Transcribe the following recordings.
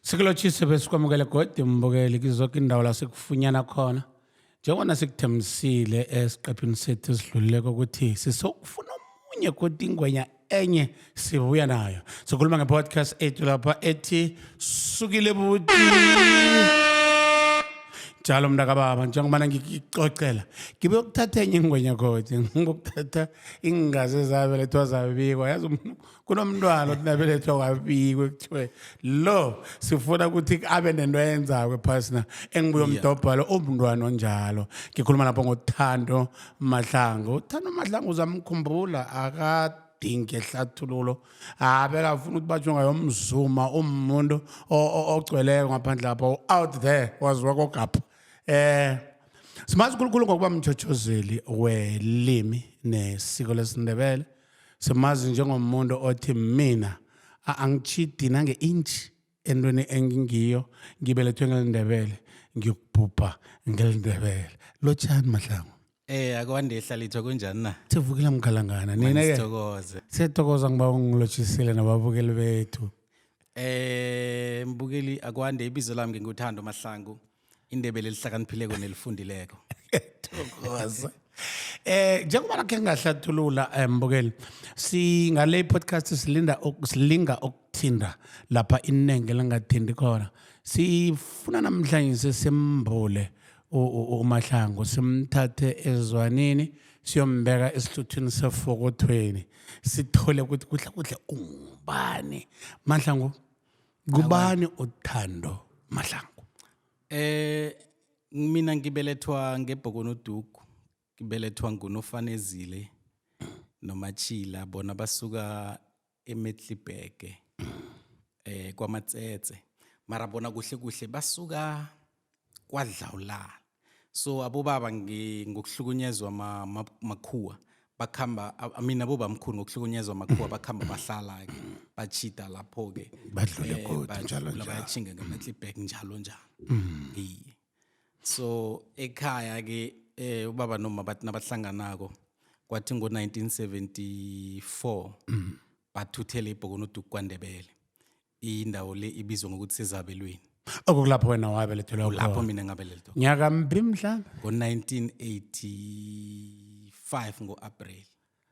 Sikulotshise besikwamukele godi mbukeli kizoke indawo la sikufunyana khona. Njengoba sikuthembisile esiqephini sethu esidlulileko ukuthi sisokufuna omunye godi ingwenya enye sibuya nayo. Sikhuluma nge-podcast ethu lapha ethi Sukile Buti. Njalo mntakababa njengoba ngikucocela ngibe ukuthatha enye ingwenya godi ngokuthatha iingazi ezabelethwa zabikwa yazi kunomntwana othi nabelethwa kwabikwe kuthiwe lo sifuna ukuthi abe nento ayenzako ephasina engibuye umdobha lo umntwana onjalo. Ngikhuluma lapho ngoThando Mahlangu. UThando Mahlangu uzamkhumbula, akadingi ehlathululo, abekafuna ukuthi batsho ngayomzuma umuntu ogcweleko ngaphandle lapho out there waziwa kogapha. Simazi khulukhulu ngokuba mtshotshozeli welimi nesiko lesiNdebele. Simazi njengomuntu othi mina angitjhidi nange-inch entweni engingiyo, ngibelethwe ngeliNdebele, ngiyokubhubha ngeliNdebele. Lotshani Mahlangu. Akwande hlalithwa, kunjani na? Sivukile mkhalangana, nina-ke? Sithokoze. Siyathokoza, ngiba ungilotjhisile nababukeli bethu. Mbukeli akwande, ibizo lami nginguThando Mahlangu. INdebele elihlakaniphileko nelifundileko. Thokoza. Njengoba nakhe ngingahlathulula, mbukeli, singale podcast silinda silinga ukuthinda lapha inenge lingathindi khona. Sifuna namhlanje sesimbule uMahlangu, simthathe ezwanini siyombeka esihluthwini sefokothweni, sithole ukuthi kuhle kuhle ungubani Mahlangu, kubani uThando Mahlangu? Mina ngibelethwa ngeBhokonodugu. Ngibelethwa nguNofanezile noMachila, bona basuka eMiddelburg kwaMatsetse. Mara bona kuhle kuhle basuka kwaDlawulala. So abobaba ngokuhlukunyezwa makhuwa bakhamba, I mean abobamkhulu ngokuhlukunyezwa makhuwa bakhamba bahlala ke, bachida lapho ke. Badlule godu, njalo badlula njalo. Bayachinga ngeMiddelburg njalo njalo. Iye. So ekhaya ke ubaba noma bathi nabahlanganako kwathi ngo-1974 bathuthele iBhokonoduku kwaNdebele. Indawo le ibizwa ngokuthi sezabelweni. Okukulapho wena wabelethelwa Lapho khona? Mina ngabelethelwa. Nyaka mbi mhlawumbe? Ngo-1985 ngo-April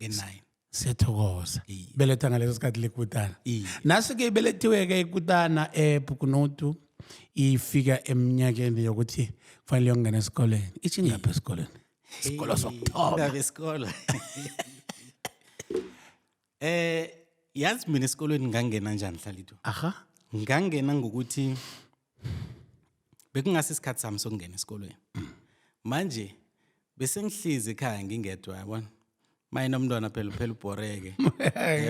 nge-9. Siyathokoza. Iye. Beletha ngaleso sikhathi lekutana. Iye. Nasi-ke ibelethiwe-ke ikutana eBhukunutu, ifika eminyakeni yokuthi kufanele yongena esikoleni. Itjhingaphi esikoleni? Isikolo sokuthoma. Indaba yesikolo. Yazi mina esikolweni ngangena njani, Hlalito? Aha. Ngangena ngokuthi bekungasi isikhathi sami sokungena esikolweni. Manje bese ngihlezi ekhaya ngingedwa, yabona. Maye nomntwana phela phela ubhoreke.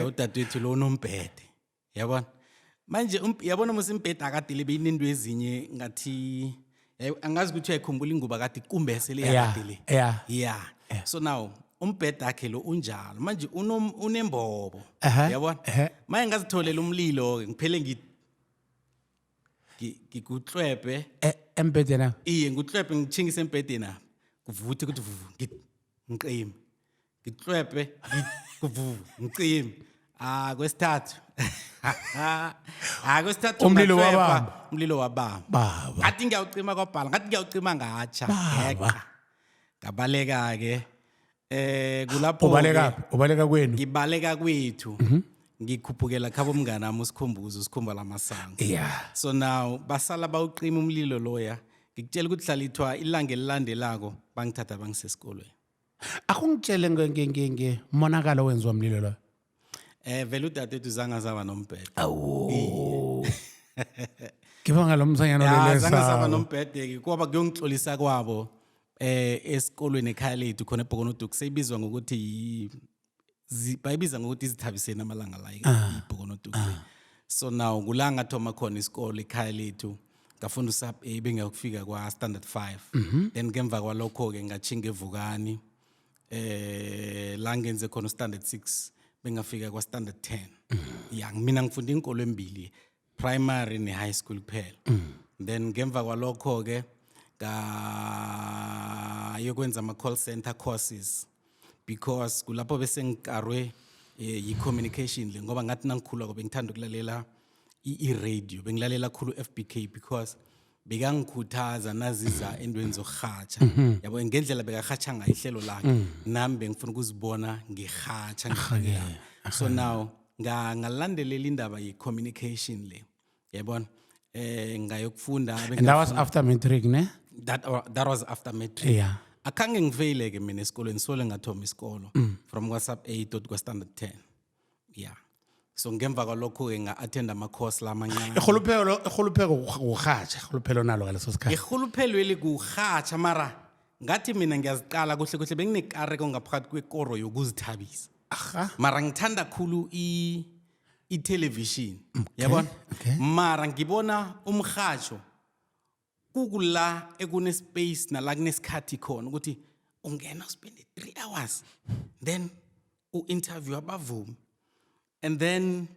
Udadewethu lo unombhede. Yabona? Manje yabona mos imbhede akade le beyinento ezinye ngathi angazi ukuthi uyayikhumbula ingubo akade ikumbese le yakade le. Yeah. So now umbhede akhe lo unjalo. Manje unembobo. Yabona? Maye ngazitholela umlilo ke ngiphele ngikutlwebhe Embhedeni apho? Iye, ngikutlwebhe ngitjhingise embhedeni apha. Kuvuthe kuthi vuvu, ngiqime. Ngitlwebhe kuvuvu, ngicime. Ah, kwesithathu. Ah, kwesithathu Umlilo ngatlwebha, wabamba. Umlilo wabamba. Baba. Ngathi ngiyawucima kwabhala, ngathi ngiyawucima ngatsha. Baba. Ngeqa. Ngabaleka ke. Kulapho Ubaleka phi? Ubaleka kwenu? Ngibaleka kwethu. Ngikhuphukela khabo mngani wami uSikhumbuzo, uSikhumba lamasango. So now basala bawuqima umlilo loya. Ngikutshela ukuthi hlalithwa, ilanga elilandelako bangithatha bangisesikolweni. Akungitshele ngemonakalo wenziwa mlilo lo. Vele udadewethu zange azaba nombhede. Awu. Ngibanga lo msanyana Ya, zange saba olelesako. nombhede ke, kwaba kuyongitlolisa kwabo esikolweni ekhaya lethu khona eBhokonoduku, seyibizwa ngokuthi bayibiza ngokuthi izithabiseni amalanga la iBhokonoduku le. So now kula ngathoma khona isikolo ekhaya lethu, ngafunda usub A bengiyokufika kwa standard 5, then ngemva kwalokho ke ngachinga eVukani la ngenze khona standard 6 bengafika kwa standard 10. Ya, mina ngifunda inkolo embili, primary ne high school kuphela. Then ngemva kwalokho ke ngayokwenza ama call center courses because kulapho bese ngikarwe yi-communication le, ngoba ngathi nangikhula kobe ngithanda ukulalela. I-radio bengilalela khulu FBK because bekangikhuthaza naziza entweni zokurhatsha, yabo, ngendlela bekarhatsha ngayo ihlelo lakhe, nami bengifuna ukuzibona ngirhatsha ngelinye ilanga. So now ngalandelela indaba ye-communication le, yabona, ngayokufunda. And that was after matric, ne? That was after matric. Akhange ngifeyile-ke mina esikolweni, sole ngathoma isikolo from kwa-sub 8 tot kwa-standard 10, yeah. So ngemva kwalokho-ke nga-attend ama-course lamancane. Irhuluphelo kurhatsha, irhuluphelo nalo ngaleso sikhathi. Irhuluphelweli kurhatsha, mara ngathi mina ngiyaziqala kuhle kuhle, benginekareko ngaphakathi kwekoro yokuzithabisa. Mara ngithanda khulu i-television, yabona. Mara ngibona umrhatsho kukula ekune-space nala kunesikhathi khona ukuthi ungena uspende 3 hours, then u-interview abavumi, and then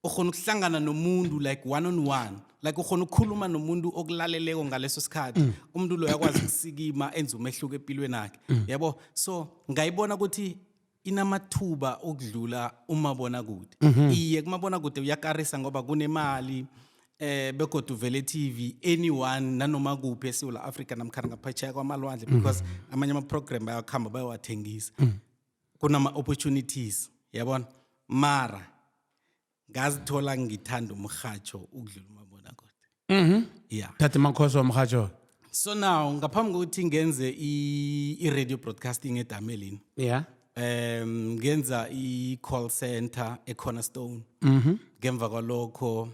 ukhona ukuhlangana nomuntu like one on one, like ukhona ukukhuluma nomuntu okulaleleko ngaleso sikhathi. Umuntu lo uyakwazi ukusikima enze umehluko empilweni yakhe, yabo. So ngayibona ukuthi inamathuba okudlula umabonakude. Iye, kumabonakude uyakarisa ngoba kunemali, begodu vele TV anyone nanoma kuphi eSouth Africa namkhana ngaphetsheya kwamalwandle, because amanye ama program bayakhamba bayowathengisa, kunama opportunities, yabona. Mara ngazithola ngithanda umrhatsho ukudlula umabonakude, yeah. Thatha amakhosi womrhatsho. So now ngaphambi kokuthi ngenze i-radio broadcasting edamelini, ngenza i-call center eCornerstone. Ngemva kwalokho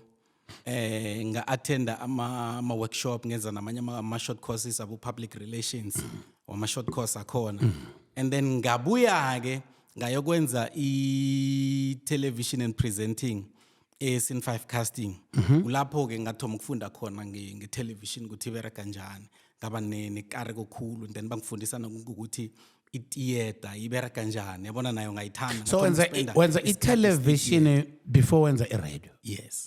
nga-attenda ama workshop, ngenza namanye ama short courses abo public relations, wama short course akhona, and then ngabuya ke ngayokwenza i-television and presenting e-Scene 5 Casting. Kulapho ke ngathoma ukufunda khona nge-television ukuthi iberega njani. Ngaba nekareko khulu, and then bangifundisa nokuthi i-theatre iberega njani, yabona, nayo ngayithanda. So Ngathoma wenza ukuspenda wenza isikhathi. i-television before wenza i-radio? Yes.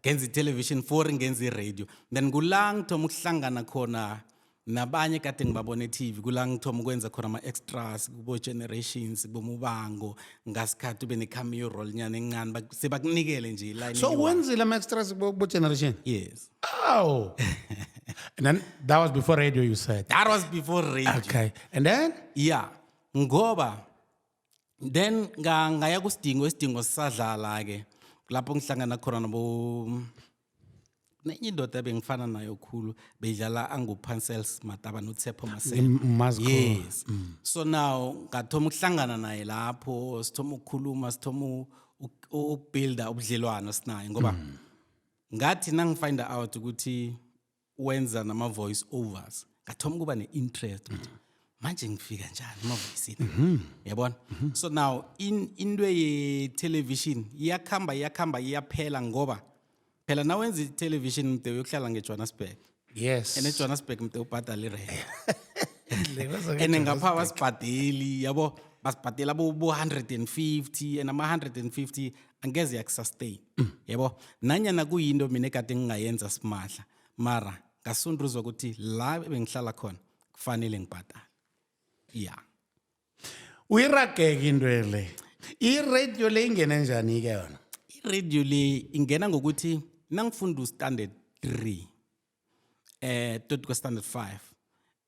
Ngenza i-television for ngenza i-radio, then kula ngithoma ukuhlangana khona nabanye kade ngibabona e-TV. Kula ngithoma ukwenza khona ama-extras kubo-Generations, kuboMuvhango, ngasikhathi ube ne-cameo role nyana encane, sebakunikele nje iline So eyi-one. wenzile ama-extras kubo-Generation? Yes. Oh, and then that was before radio, you said? That was before radio. Okay, and then? Yeah, ngoba then ngaya kuSidingo, iSidingo sisadlala ke, lapho ngihlangana khona nabo nenye indoda ebengifana nayo khulu, beyidlala angu-Pansels Mataba noTshepo Maseko. Ngimazi khulu. Yes. So now ngathoma ukuhlangana naye lapho, sithoma ukukhuluma, sithoma ukubuilda ubudlelwano sinaye, ngoba ngathi nangifind out ukuthi wenza nama-voice overs, ngathoma ukuba ne-interest ukuthi manje ngifika njani emavoyisini, yabona. So now into ye-television iyakhamba, iyakhamba, iyaphela, ngoba phela nawenza i-television mde uyokuhlala ngeJohannesburg. And eJohannesburg mde ubhadala irent, and ngapha basibhadeli, yabo, basibhadela bo 150, and ama-150 angeze yakusustain, yabo, nanyana kuyinto mina ekade ngingayenza simahla. Mara ngasunduzwa ukuthi la bengihlala khona kufanele ngibhadale, ya. Uyirageke into le, i-radio le ingene njani-ke yona? I-radio le ingena ngokuthi nangifunda u-standard 3 tot kwa-standard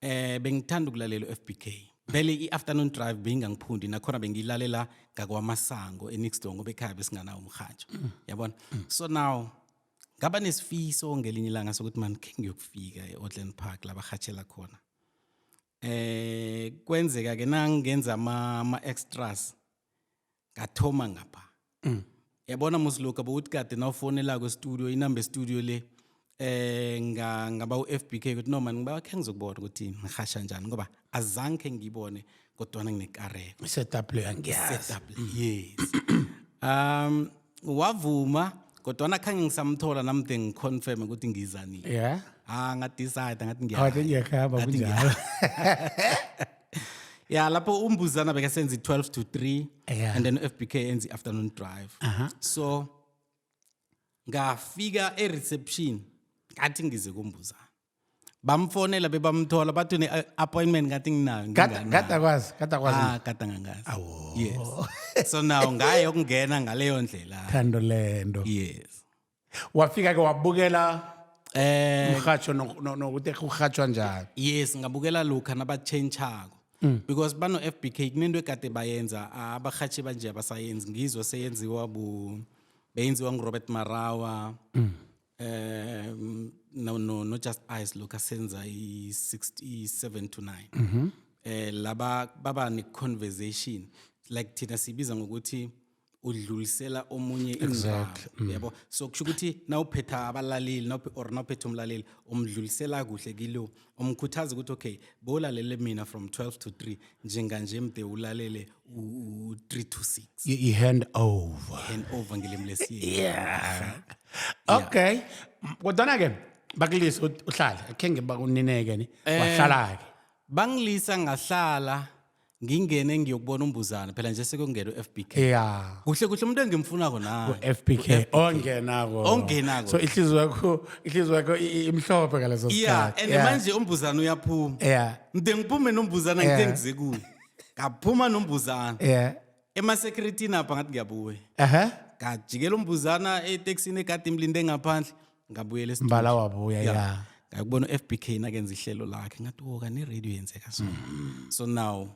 5, bengithanda ukulalela u-FBK vele. I-afternoon drive beyingangiphundi, nakhona bengiyilalela ngakwamasango enext door, ngoba ekhaya besinganawo umrhatsho, yabona. So now ngaba nesifiso ngelinye ilanga sokuthi man khe ngiyokufika e-Auckland Park la barhatshela khona. Kwenzeka ke nangenza ama extras, ngathoma ngapha, yabona musilokhu bokuthi kade nawufonelako estudio, inamba estudio le, ngaba u-FBK ukuthi no man, ngiba khe ngizokubona ukuthi ngihasha njani, ngoba azange ngiyibone kodwana nginekareko. I-setup leyo angiyazi. Setup, yes. Wavuma, kodwana khange ngisamthola namde ngiconfirm ukuthi ngiza nini. Ah, ngadecide ngathi Awathi ngiyakhamba. Ngathi. Kunjalo. Ya, lapho umbuzana bekasenza i-12 to 3 and then u-FBK enza i-afternoon drive. So ngafika e-reception, ngathi ngize kumbuzana, bamfonela bebamthola, bathi une-appointment, ngathi nginayo. Kade Nginganayo. kade akwazi, kade akwazi. Ah, kade angangazi. Yes, so now ngaye yokungena ngaleyo ndlela. Thando lento. Yes. Wafika ke wabukela umrhatsho nokuthi kurhatshwa njani. Yes, ngabukela lokha nabatshentshako because bano-FBK kunento ekade bayenza, abarhatshi banje abasayenzi, ngizwa seyenziwa bu beyenziwa nguRobert Marawa no Just Ice lokha senza i-67 to 9, laba baba ne-conversation like thina sibiza ngokuthi udlulisela omunye indaba, yabo. So kusho ukuthi nawuphetha abalaleli or nawuphetha umlaleli, umdlulisela kuhle kilo, umkhuthaza ukuthi okay, bowulalele mina from 12 to 3, njenganje mde ulalele u-3 to 6. I-hand over. Hand over ngelimi lesiyeni. Yeah, okay. Kodwana-ke bakulisa ukuthi uhlale, akhenge bakunineke ni, wahlala-ke? Bangilisa ngahlala, ngingene ngiyokubona umbuzana phela nje sekuyongena u-FBK. Kuhle kuhle umuntu engimfunako na. FBK ongenako. Ongenako. So ihliziyo yakho imhlophe ngaleso sikhathi. And manje umbuzana uyaphuma. Mde ngiphume nombuzana, ngithe ngize kuye, ngaphuma nombuzana ema-security apha, ngathi ngiyabuya. Ngajikela umbuzana etekisini ekade imlinde ngaphandle, ngabuyela studio. Mbala wabuya, ya. Ngakubona u-FBK nakenza ihlelo lakhe, ngathi woka ne-radio yenzeka. So so now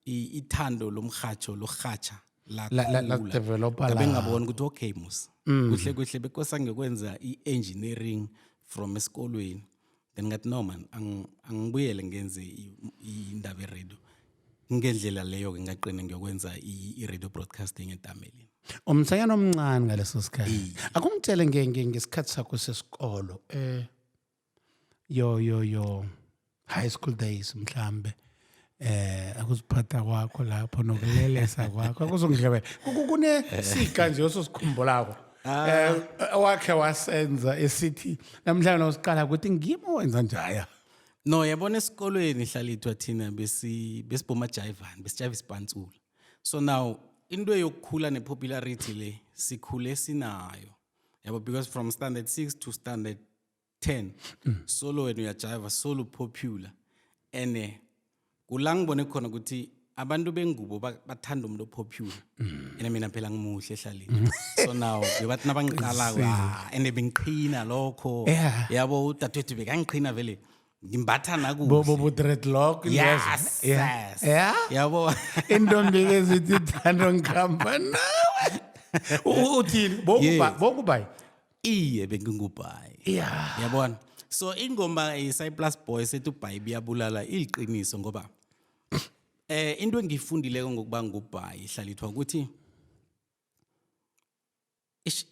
ithando lomrhatsho lorhatsha La developa. Ngabe ngabona ukuthi okay mus, kuhle kuhle bekosa ngiyokwenza i-engineering from esikolweni, then ngathi no man, angibuyele ngenze indaba e-radio. Ngendlela leyo-ke ngaqina ngiyokwenza i-radio broadcasting eDamelin. Umsanyana omncane ngaleso sikhathi. Akungitshele ngesikhathi sakho sesikolo, yo high school days mhlambe, akuziphatha kwakho lapho nokulelesa kwakho, akuzongidlebela kune sika nje ososikhumbulako wakhe wasenza esithi namhlanje nosiqala ukuthi ngimo wenza njaya? No, yabona esikolweni hlalithwa thina besibomajayivani, besijayiva isipantsula. So now into yokukhula ne-popularity le sikhule sinayo, yabo, because from standard 6 to standard 10 solo wena uyajiva, solo popular, and kula ngibone khona ukuthi abantu bengubo bathanda umuntu o-popular, and mina phela ngimuhle ehlaleni. So now bebathi nabangiqalako, ah, and bengiqhina lokho. Yabo, udadewethu bekangiqhina vele, ngimbatha nakuhle. Bo dreadlock. Yes. Yes. Yabo. Intombi ezithi thando ngikhamba nawe. Uthini? Bokubayi? Iye, bengingubhayi. Yabona, so ingoma i-Cyplus Boy sethi ubhayi biyabulala iliqiniso, ngoba into engiyifundileko ngokuba ngubhayi hlalithwa ukuthi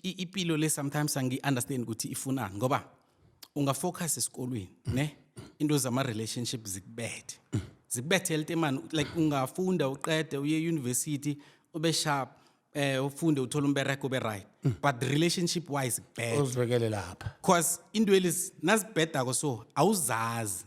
impilo le sometimes angi-understand ukuthi ifunani, ngoba ungafocus esikolweni ne into zama-relationship zikubethe, zikubethe eltemani. Like ungafunda uqede uye e-university, ube sharp, ufunde uthole umbereko, ube right, but relationship wise kubethe. Uzibekele lapha. Cause into elezi nazibhedako, so awuzazi,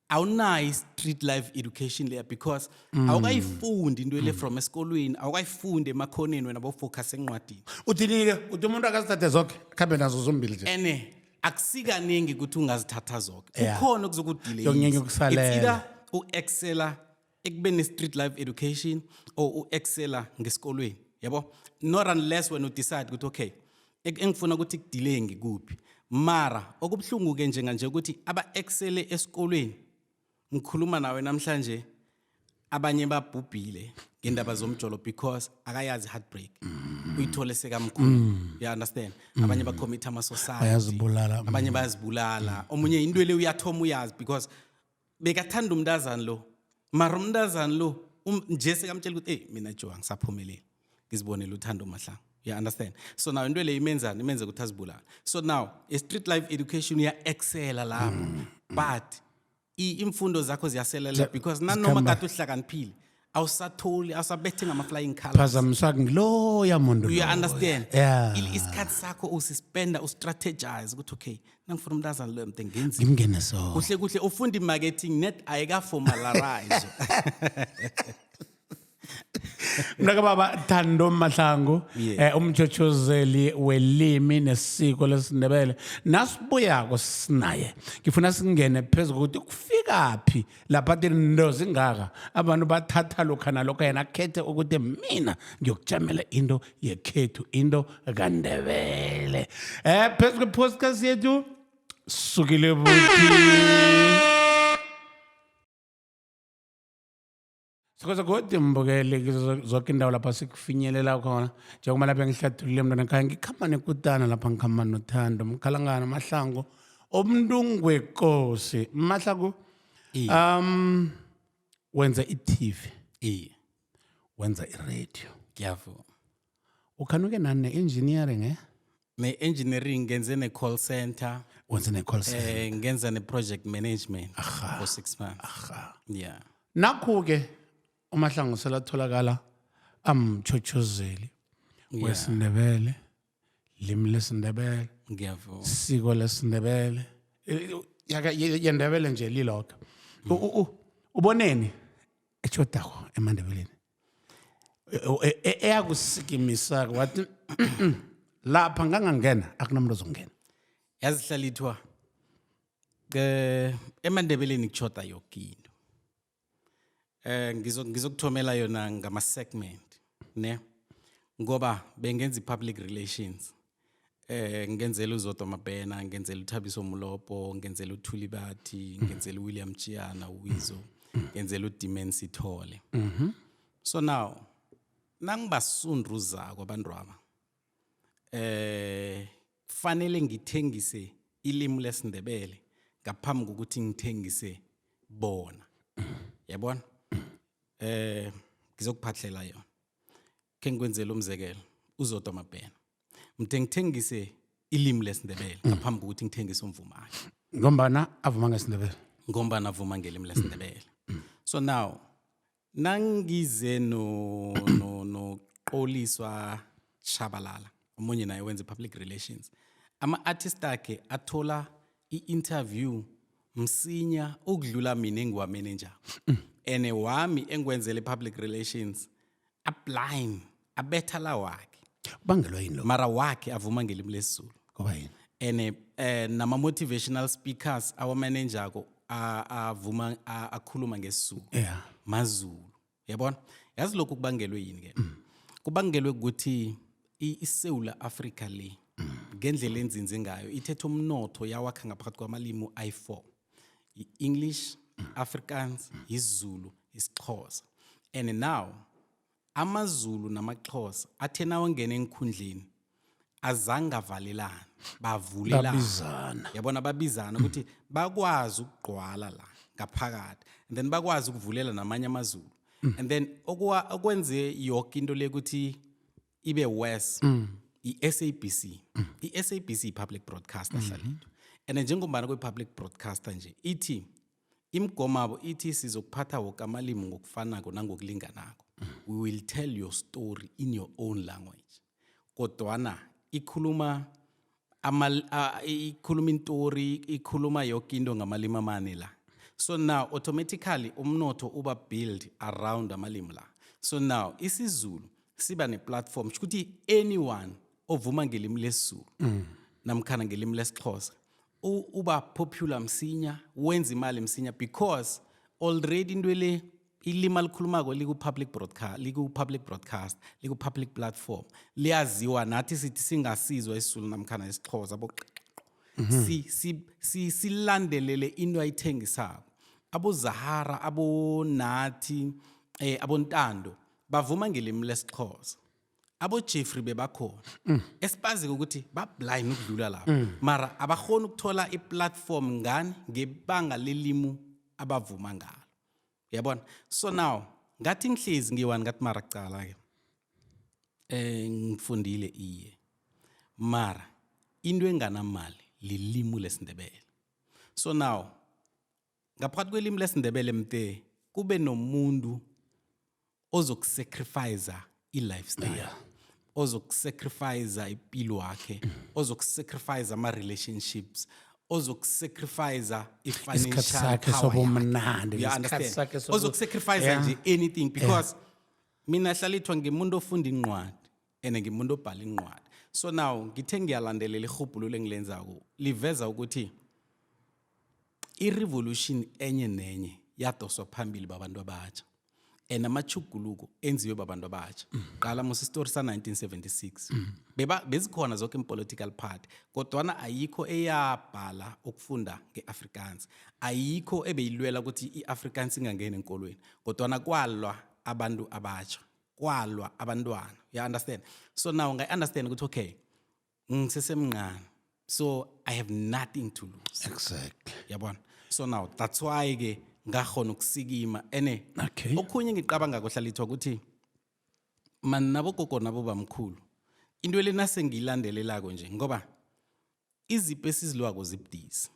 awunayo i-street life education leya, because awukayifundi into le from esikolweni, awukayifundi emakhoneni, wena bofocus encwadini. Uthini-ke? Uthi umuntu akazithathe zonke, khambe nazo zombili nje? Ene akusikaningi ukuthi ungazithatha zonke. Kukhona okuzokudelay. Yokunye kusalela. It's either u-excela ekubeni ne-street life education or u-excela ngesikolweni, yabo, not unless wena udecide ukuthi okay, engifuna ukuthi kudelay ngikuphi. Mara okubuhlungu-ke njenganje ukuthi aba-excele esikolweni, ngikhuluma nawe namhlanje, abanye babhubhile ngendaba zomjolo because akayazi heartbreak, uyithole sekamkhulu, you understand? Abanye bacommit ama-suicide. Bayazibulala. Abanye bayazibulala. Omunye into le uyathoma uyazi because bekathanda umntazana lo, mara umntazana lo nje sekamtshela ukuthi hey, mina jo angisaphumeleli, ngizibonele uthando mahlangu, you understand? So now into le imenzani? Imenze ukuthi azibulale. So now i-street life education uya-excela lapho, but imfundo zakho ziyaselela because nanoma kade uhlakaniphile awusatholi, awusabethe ngama-flying colors. Phazamiswa ngiloya muntu You loya. understand? Yeah. Isikhathi sakho usispenda ustrategize ukuthi okay, nangifuna umntazana loyo mntu ngenzini. Ngimngene so. Kuhle kuhle ufunda i-marketing net ayikaformalarize. Mntaka baba Thando Mahlangu, umtshotshozeli welimi nesiko lesiNdebele, nasibuyako sinaye. Ngifuna singene phezu kokuthi kufikaphi lapha into zingaka, abantu bathatha lokha nalokho, yena akhethe ukuthi mina ngiyokujamela into yekhethu, into kaNdebele. Le phezu kwe-podcast yethu sukile buti. Sikoze godi mbukele kizo zonke indawo lapha sikufinyelela khona, njengoba lapha ngihlathulule mntwana ekhaya, ngikhamba nekutana lapha, ngikhamba noThando Mkhalangana Mahlangu, umntungwekosi Mahlangu. Wenza i-TV, wenza i-radio. Ngiyavuma. Ukhanuke nani ne-engineering, eh? Ne-engineering, ngenze ne-call center. Wenze ne-call center. Ngenza ne-project management for 6 months. Yeah. Nakhu-ke uMahlangu selatholakala amchochozeli wesiNdebele, limi lesiNdebele, Ngiyavuma. siko lesiNdebele, yendebele nje lilodwa. Uboneni etshodako emaNdebeleni eyakusikimisa wathi lapha ngangangena akunamuntu ozongena? Yazi hlalithwa, emaNdebeleni kuchoda yoke into. Ngizokuthomela yona ngama segment ne, ngoba bengenza i-public relations, ngenzela uZodwa Mabhena, ngenzela uThabiso Mulopo, ngenzela uThuli Bathi, ngenzela uWilliam Chiana uWizo, ngenzela uDimen Sithole. So now nangibasundruzako abantu aba, fanele ngithengise ilimi lesiNdebele ngaphambi kokuthi ngithengise bona, yabona. Ngizokuphathlela yona ke ngikwenzele umzekelo. UZodwa Mabhena, mde ngithengise ilimi lesiNdebele ngaphambi kokuthi ngithengise umvumo wakhe. Ngombana avuma ngesiNdebele. Ngombana avuma ngelimi lesiNdebele. So now nangize no no noQoliswa Shabalala, omunye naye wenza public relations, ama-artist akhe athola i-interview msinya ukudlula mina engiwamanager, ene wami engiwenzele public relations ablind abetha la wakhe. Kubangelwa yini lokho? Mara wakhe avuma ngelimi lesiZulu. Kuba yini? Ene nama-motivational speakers awamanagerko avuma akhuluma ngesiZulu, maZulu, yabona. Yazi lokhu kubangelwe yini ke? Kubangelwe ukuthi iSewula Afrika le, ngendlela enzinze ngayo, ithethe umnotho yawakha ngaphakathi kwamalimi ayi-4: i-English, Afrikaans, isiZulu, isiXhosa. And now amaZulu namaXhosa athe nawangena enkhundleni azange avalelana, bavulelana. Babizana. Yabona, babizana ukuthi bakwazi ukugqwala la ngaphakathi and then bakwazi ukuvulela namanye amaZulu. And then okwenze yonke into le ukuthi ibe worse, i-SABC. I-SABC i-public broadcaster, hlalithwa, and njengombana kwi-public broadcaster nje ithi imigomabo ithi sizokuphatha woke amalimi ngokufanako nangokulinganako, we will tell your story in your own language, kodwana ikhuluma ikhuluma intori, ikhuluma yoke into ngamalimi amane la. So now automatically umnotho uba build around amalimi la. So now isiZulu siba ne-platform, sho ukuthi anyone ovuma ngelimi lesiZulu namkhana ngelimi lesiXhosa uba popular msinya, wenza imali msinya, because already into le, ilimi alikhulumako liku-public broadcast, liku-public broadcast, liku-public platform, liyaziwa. Nathi sithi singasizwa isiZulu namkhana isiXhosa bo si silandelele into ayithengisako. AboZahara, aboNathi, aboNtando bavuma ngelimi lesiXhosa. AboJeffrey bebakhona esibazike ukuthi bablind ukudlula lapho, mara abakhoni ukuthola iplatform ngani? Ngebanga lelimu abavuma ngalo, yabona. So now ngathi ngihlezi ngiyi-one, ngathi mara kucala-ke ngifundile iye, mara into enganamali lilimu lesiNdebele. So now ngaphakathi kwelimi lesiNdebele mte kube nomuntu ozokusacrifice i-lifestyle, ozokusacrifice impilo wakhe, ozokusacrifice ama-relationships, ozokusacrifice i-financial Isikhathi sakhe power sobumnandi, yakhe. You nesikhathi understand? sakhe Ozokusacrifice nje anything, because mina hlalithwa ngimuntu ofunda incwadi and ngimuntu obhala incwadi. So now ngithe ngiyalandelela irhubhululo engilenzako liveza ukuthi i-revolution enye nenye yadoswa phambili babantu abatsha. And amachuguluko enziwe babantu abatsha. Qala musi isitori sa-1976, beba bezikhona zonke political party, kodwana ayikho eyabhala ukufunda nge-Afrikaans, ayikho ebeyilwela ukuthi i-Afrikaans ingangeni enkolweni, kodwana kwalwa abantu abatsha, kwalwa abantwana, you understand? So now ngayi-understand ukuthi okay, ngisesemncane, so I have nothing to lose. Yabona, so now that's why ke ngakhona ukusikima ene. Okhunye ngicabanga kohlalithwa ukuthi man nabogogo nabo bamkhulu, into le nasengiyilandelelako nje, ngoba izipho esizilwako zibudisi.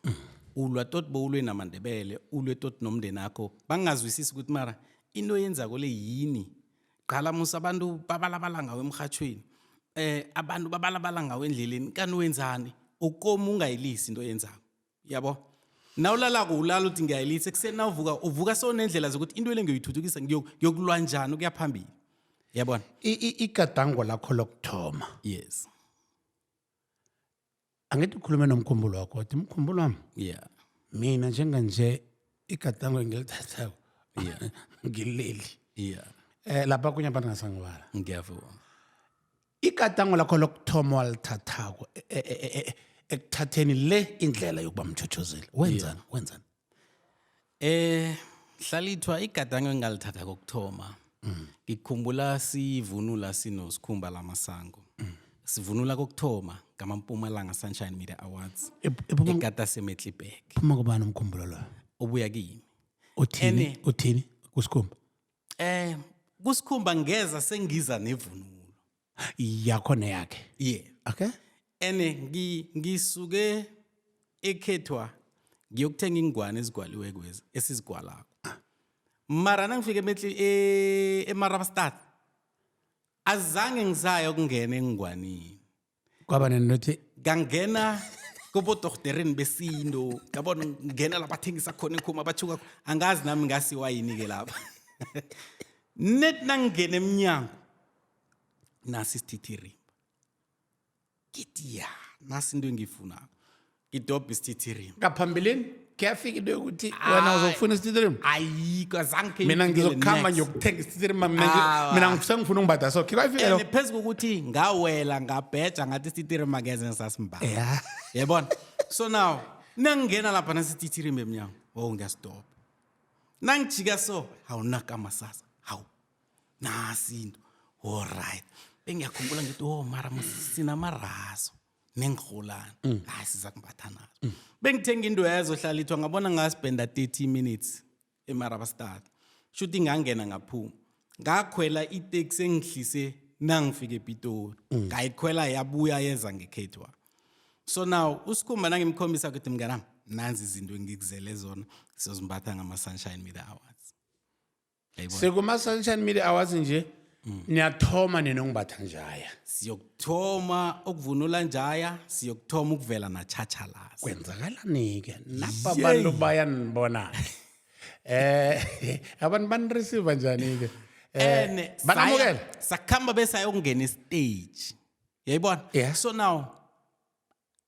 Ulwa tot bowulwe namaNdebele, ulwe tot nomndeni akho, bangazwisisi ukuthi mara into yenzako le yini. Qala musa, abantu babalabala ngawe emhathweni, abantu babalabala ngawe endleleni, kani wenzani? Ukomu ungayilisi into oyenzako, yabo? Nawulalako ulala uthi ngiyayilisa, ekuseni nawuvuka uvuka sewunendlela zokuthi into le ngiyoyithuthukisa, ngiyokulwa njani ukuya phambili, yabona? Igadango lakho lokuthoma, angithi ukhulume nomkhumbulo wakho, wathi, "Mkhumbulo wami, mina njenganje igadango engilithathako ngileli." Lapha kunye abantu ngasangibala. Ngiyavuma. Igadango lakho lokuthoma walithathako ekuthatheni le indlela yokuba mtjhotjhozeli, wenzani, wenzani? Hlalithwa, igadango engalithatha kokuthoma, ngikhumbula sivunula sinoSikhumba Lamasango, sivunula kokuthoma ngamaMpumalanga Sunshine Media Awards eKata seMetliberg. Phuma kubani umkhumbulo loyo? Ubuya kimi. Uthini? Uthini kuSikhumba? Kusikhumba ngeza sengiza nevunulo. Yakho neyakhe? Yeah. Ene ngisuke ekhethwa ngiyokuthenga ingwane ezigwaliwe kwezi esizigwalako, mara nangifika emetli eMarabastad azange ngisaya ukungena engwanini. Kwaba nenothi Ngangena kubodordereni besintu, ngabona ngena la bathengisa khona iinkhuma bathuka, angazi nami ngasiwa yini-ke lapha. Net nangingena emnyango, nasi isithithirimba, ngithi ya, nasi into engiyifunako, ngidobha isithithirimba. Ngaphambilini kuyafika into yokuthi wena uzokufuna isithithirimba? Ayikho, azange khe Mina ngifikele ngizokukhamba next. ngiyokuthenga isithithirimba mina. Awa. Mina sengifuna ungibhada, so khe kwafika And lokho? phezu kokuthi ngawela ngabheja ngathi isithithirimba ngeze ngisasimbala, yabona? So now nangingena lapha nasithithirimba emnyango, oh, ngiyasidobha. Nangijika so, hawu, naka amasasa, hawu, nasi into, alright. Bengiyakhumbula ngithi, oh, mara sinamaraso nengirholana, hayi, siza kumbatha nazo. Bengithenga into ezo, hlalithwa, ngabona ngaspenda 30 minutes eMarabastad, shuthi ngangena ngaphuma, ngakhwela iteksi engihlise nangifika ePitori, ngayikhwela yabuya yeza ngekhethwa. So now uSikhumba nangimkhombisa ukuthi, "Mnganami, nanzi izinto engikuzele zona, sizozimbatha ngama-Sunshine Media Awards." Yayibona? Sekuma-Sunshine Media Awards nje, niyathoma nina ongibatha njaya? Siyokuthoma ukuvunula njaya, siyokuthoma ukuvela nachachalazi. Kwenzakalani-ke napa? Abantu bayanibona-ke, abantu banireceive njani-ke? Ene Banamukela? Sakhamba besayokungena estage, yayibona? So now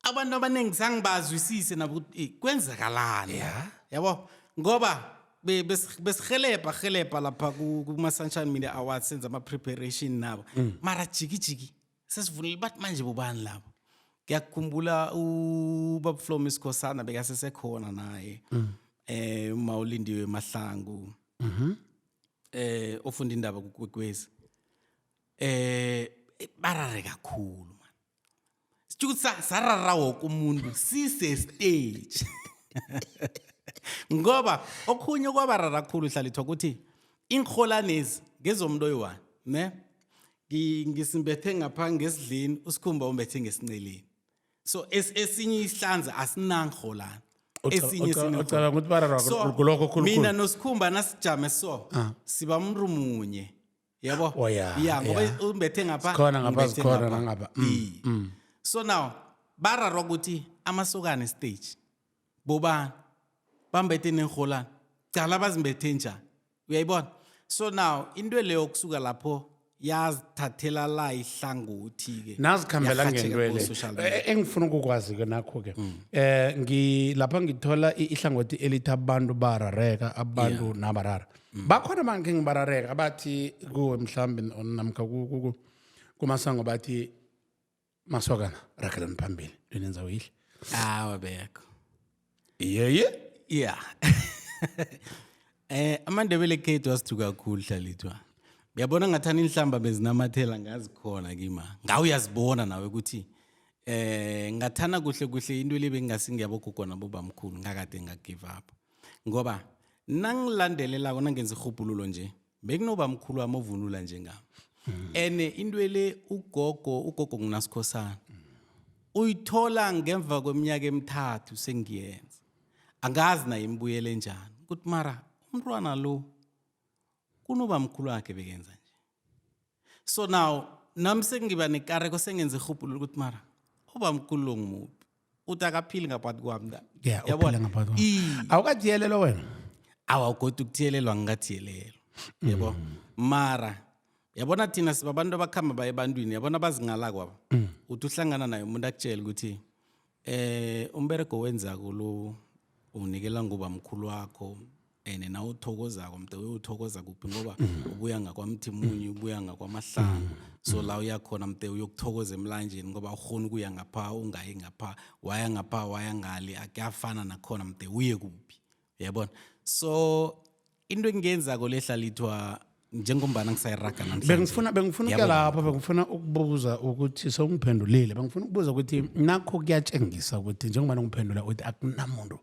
abantu abaningi zange bazwisise nabo ukuthi kwenzakalani, yabo, ngoba besihelebha helebha lapha kuma-Sunshine Media Awards, senza ama-preparation nabo, mara jiki jiki sesivunile, bathi manje bobani labo? Ngiyakukhumbula ubaba Flo Sikhosana bekasesekhona naye, uma uLindiwe Mahlangu, ofunda indaba kuKwekwezi, barare kakhulu man. Sitho ukuthi sarara woke umuntu sise stage, ngoba okhunye kwabarara kakhulu, hlalithwa, ukuthi iinrholanezi ngezomuntu oyi-one ne. Ngisimbethe ngapha ngesidleni, uSikhumba umbethe ngesinceleni, so esinye isihlanza asinangirholana, esinye sinengirholana. Ucabanga ukuthi bararwa So, kulokho khulukhulu? Mina noSikhumba nasijame so siba mntu munye, yabo? Oh, yeah, Ya, ngoba umbethe ngapha, Sikhona ngapha, ngimbethe sikhona ngapha. nangapha. Iye. So now bararwa ukuthi amasokana stage bobani bambethe nenrholana, cala bazimbethe njani, uyayibona? So now into leyo kusuka lapho Yazithathela la ihlangothi-ke. Nazikhambela Yarhatjheka ngentwele ku-social media. Engifuna ukukwazi-ke nakho-ke, ngilapha ngithola ihlangothi elithi abantu barareka, abantu nabarara bakhona, bangikhe ngibarareka, abathi kuwe mhlawumbe namkha kumasango bathi, "Masokana, ragelani phambili, lenenza yihle." Awa, bekho. Yeye. Yeah, amaNdebele ekhethu asithuka kakhulu, hlalithwa. Uyabona, ngathana inhlamba bezinamathela ngazikhona kima. Ngawe uyazibona nawe ukuthi ngathana kuhle kuhle into le bengingasingiyabogogo nabobamkhulu, ngakade nga-give up. Ngoba nangilandelelako, nangenza irhubhululo nje, bekunobamkhulu wami ovunula njengami. Ene into le ugogo ngunasikhosana. Uyithola ngemva kweminyaka 3 sengiyenza. Angazi naye imbuyele njani ukuthi mara umntwana lo kunobamkhulu wakhe bekenza nje. So now nami sengiba nekareko, sengenza irhubhululo ukuthi mara ubamkhulu lo ngimuphi, uthi akaphili ngaphakathi kwami la. Yeah, uphila ngaphakathi kwakho. Awukathiyelelwa wena? Awa, kodwa ukuthiyelelwa ngingathiyelelwa, yebo, mara yabona thina sibabantu abakhamba baye ebantwini, yabona, bazingala kwaba. Uthi uhlangana naye umuntu akutshela ukuthi umberego wenzako lo unikela ngobamkhulu wakho, and na uthokozako mde uyothokoza kuphi, ngoba ubuya ngakwamthimunye, ubuya ngakwamahlangu, so la uyakhona mde uyokuthokoza emlanjeni, ngoba awukhoni ukuya ngapha, ungayi ngapha, waya ngapha, waya ngale, akuyafana nakhona, mde uye kuphi, uyabona? So into engiyenzako lehlalithwa, njengombana ngisayiraga namhlanje. Bengifuna ukuya lapho, bengifuna ukubuza ukuthi, sewungiphendulile, bengifuna ukubuza ukuthi nakho kuyatshengisa ukuthi njengoba ngiphendula uthi akunamuntu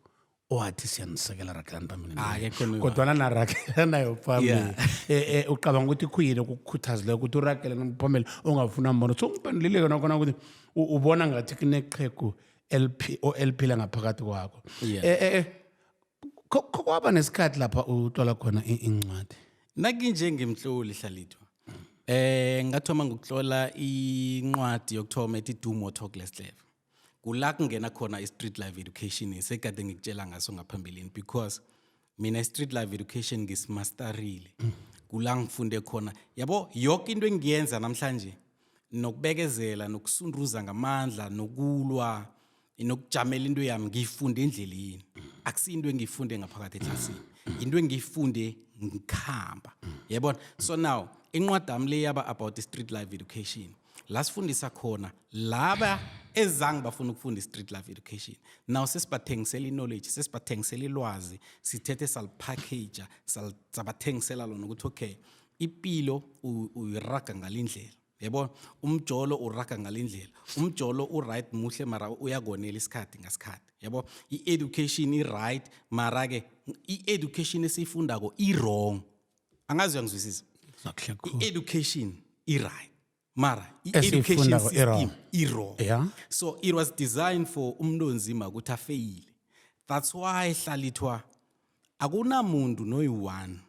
owathi siyanisekela, ragelani phambili. Akekho noyi-one. Kodwana naragela nayo phambili. Ucabanga ukuthi khuyini okukukhuthazileko ukuthi uragele phambili ungafuna mbono? So ungiphendulile yona khona ukuthi ubona ngathi kuneqhegu eliphila ngaphakathi kwakho. Kwaba nesikhathi lapha utlola khona incwadi? Nakinje ngimhloli, hlalithwa. Ngathoma ngokutlola incwadi yokuthoma ethi Do More Talk Less Clever. Kula kungena khona i-street life education sekade ngikutshela ngaso ngaphambilini, because mina i-street life education ngisimasterile. Kula ngifunde khona, yabo, yonke into engiyenza namhlanje, nokubekezela, nokusunduza ngamandla, nokulwa, nokujamela into yami, ngiyifunde endleleni. Akusinto engiyifunde ngaphakathi eklasini, into engiyifunde ngikhamba, yabona? So now incwadi yami le yaba about i-street life education, la sifundisa khona laba ezange bafuna ukufunda i-street life education. Now sesibathengisela i-knowledge, sesibathengisela ilwazi, sithethe salipackage, sabathengisela lona ukuthi okay, ipilo uyiraga ngalindlela, yabo, umjolo uraga ngalindlela, umjolo u-right, muhle, mara uyakonela isikhathi ngasikhathi, yabo, i-education i-right, mara-ke i-education esiyifundako i-wrong. Angazi uyangizwisisa? Kuhle khulu. I-education i-right, mara i-education Esiyifundako i-wrong. system i-wrong. So it was designed for umuntu onzima ukuthi afeyile. That's why, hlalithwa, akunamuntu noyi-one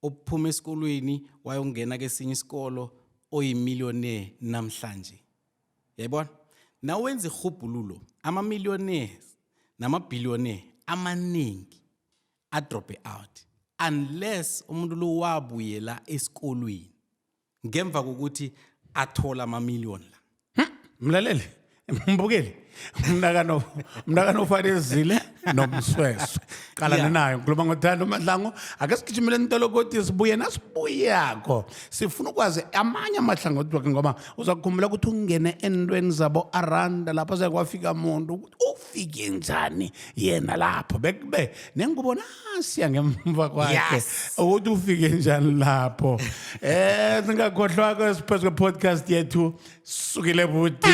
ophuma esikolweni wayongena kesinye isikolo oyimillionaire namhlanje, yayibona? Nawenza irhubhululo, ama-millionaires nama-billionaire amaningi adrope out, unless umuntu lo wabuyela esikolweni ngemva kokuthi athola ama-million la. Mlaleli, mbukeli, mnakano fanezile nomsweswe qalana nayo ngikhuluma ngothando Mahlangu. Ake sigijimele ntolokoti, sibuye. Nasibuyakho sifuna ukwazi amanye amahlangothi wakhe, ngoba uzakukhumbula ukuthi ungene entweni zabo aranda lapho sekwafika muntu ukuthi ufike njani yena lapho, bekube nengubo nasiya ngemva kwakhe, ukuthi ufike njani lapho. Singakhohlwa siphezu kwe-podcast yethu sukile buti.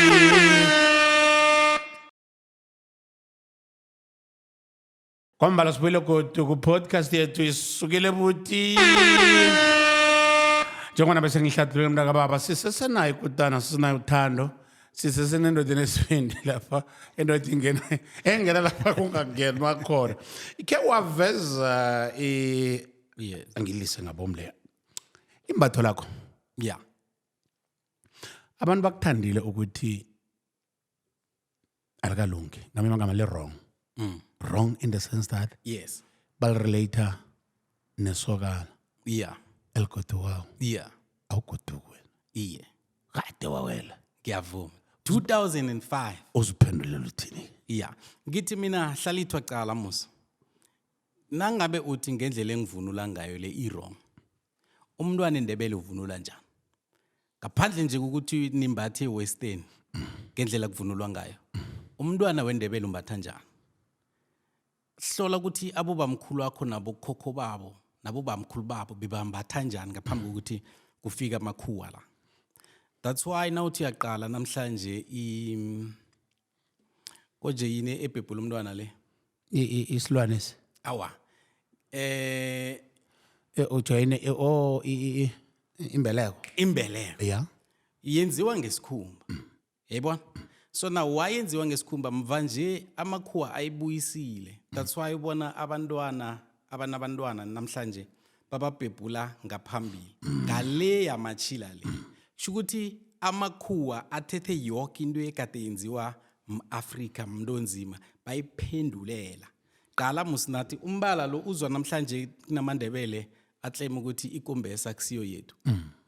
Kwambala sibuyile godu ku-podcast yethu isukile buti. Njengoba bese ngihlathulule, mntakababa, sisesenayo ikutana, sisenayo uthando, sisesenendoda enesibindi lapha, endoda ingena engena lapha kungangenwa khona. Ikhe waveza angilise ngabom le imbatho lakho. Abantu bakuthandile ukuthi alikalungi, ngamanye amagama li-wrong, wrong in the sense that balirelata nesokana. Eligodukako. Yeah. Awugoduki wena. Iye. Kade wawela. Ngiyavuma, 2005. Uziphendulela uthini? Ya, ngithi mina, hlalithwa, cala musa, nangabe uthi ngendlela engivunula ngayo le i-wrong, umntwana endebele uvunula njani ngaphandle nje kokuthi nimbathe western? Ngendlela kuvunulwa ngayo, umntwana wendebele umbatha njani? Hlola ukuthi abobamkhulu wakho nabokhokho babo nabobamkhulu babo bebambatha njani ngaphambi kokuthi kufika amakhuwa la. That's why nawuthi uyaqala namhlanje konje yini ebhebhula umntwana le? Isilwane si Awa, ujoyine, oh, imbeleko. Imbeleko. Yenziwa ngesikhumba, yayibona? So now wayenziwa ngesikhumba, mva nje amakhuwa ayibuyisile. That's why ubona abantwana, abanabantwana namhlanje bababhebhula ngaphambili ngale yamachila le. Kusho ukuthi amakhuwa athethe yonke into ekade yenziwa m-Afrika, mntu onzima, bayiphendulela. Qala musinathi umbala lo uzwa namhlanje kunamandebele atlema ukuthi ikumbesa kusiyo yethu.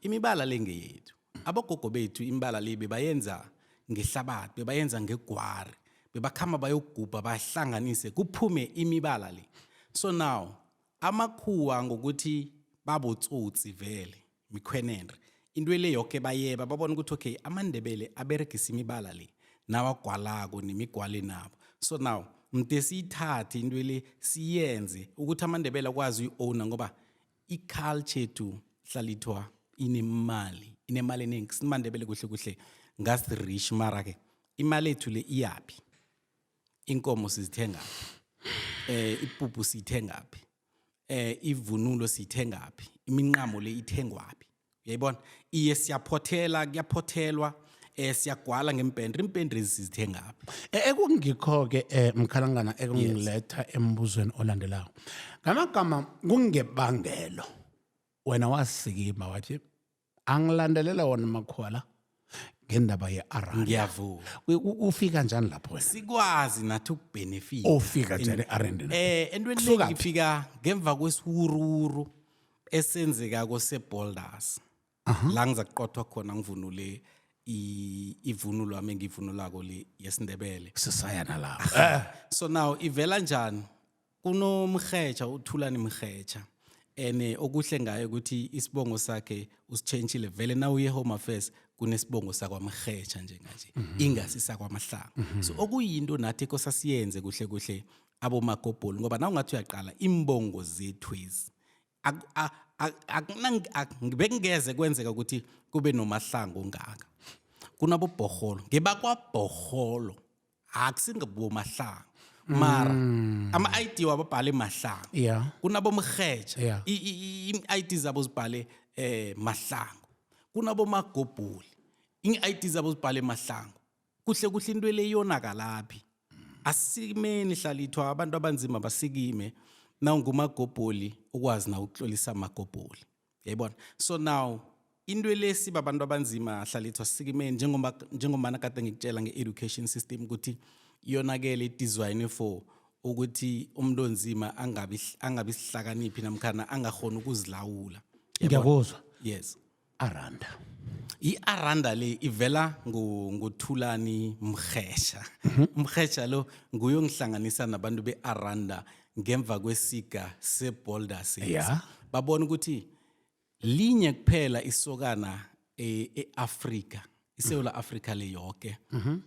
Imibala le ngeyethu, abogogo bethu imibala le bebayenza ngehlabathi, bebayenza ngegwari, bebakhamba bayogubha, bahlanganise kuphume imibala le. So now amakhuwa ngokuthi babotsotsi vele, mikhwenenre, into le yoke bayeba, babona ukuthi okay, amandebele aberegisa imibala le nawagwalako nemigwalo nabo. So now mde siyithathe into le, siyenze ukuthi amandebele akwazi uyi-owna, ngoba i-culture yethu, hlalithwa, inemali, inemali eningi. Simandebele kuhle kuhle ngasi-rich, mara-ke imali ethu le iyaphi? Inkomo sizithengaphi? Ipuphu siyithengaphi? Ivunulo siyithengaphi? Iminqamo le ithengwaphi? Uyayibona? Iye, siyaphothela, kuyaphothelwa, siyagwala ngempendre, impendre sizithengaphi? Ekungikho-ke mkhalangana, ekungiletha embuzweni olandelayo, ngamagama kungebangelo wena wasikima wathi angilandelela wona makhuwa ngendaba ye-aranda. Ngiyavuma. Ufika njani lapho wena? Sikwazi nathi ukubenefit. Ufika njani e-arandeni? Entweni le Kusukaphi? ngifika ngemva kwesiwuruwuru esenzeka kose-Boulders la ngiza kuqothwa khona ngivunule ivunulo wami engiyivunulako le yesiNdebele. Sisayana lapho. So now ivela njani? Kunomrhetsha, uThulani Mrhetsha, ene okuhle ngayo ukuthi isibongo sakhe usitshentshile vele. Na uye Home Affairs kunesibongo sakwaMrhetsha njenganje, ingasi sakwaMahlangu. So okuyinto nathi ekosasiyenze kuhle kuhle abomagobholi, ngoba na ungathi uyaqala imbongo zethwezi, bekungeze kwenzeka ukuthi kube nomahlango ngaka kunabobhorholo, ngebakwabhorholo, akusingabomahlango, mara ama-ID wababhale Mahlangu. Kunabomrhetsha, i-ID zabo zibhale Mahlangu. Kunabomagobholi, i-ID zabo zibhale Mahlangu. Kuhle kuhle into le yonakalaphi? Asikimeni, hlalithwa, abantu abanzima basikime. Nawungumagobholi ukwazi na ukutlolisa amagobholi, yayibona? So now into lesi babantu abanzima, hlalithwa, sikimeni, njengoba njengombana kade ngikutshela nge-education system ukuthi yonakele, i-design for ukuthi umuntu onzima angabi sihlakaniphi namkhana angakhona ukuzilawula. Yabona? Ngiyakuzwa. Yes. Aranda. I-aranda le ivela nguThulani Mrhesha. Umrhesha lo nguye ongihlanganisa nabantu be-aranda ngemva kwesiga se-Boulders. Babona ukuthi linye kuphela isokana e-Afrika, iSewula Afrika le yoke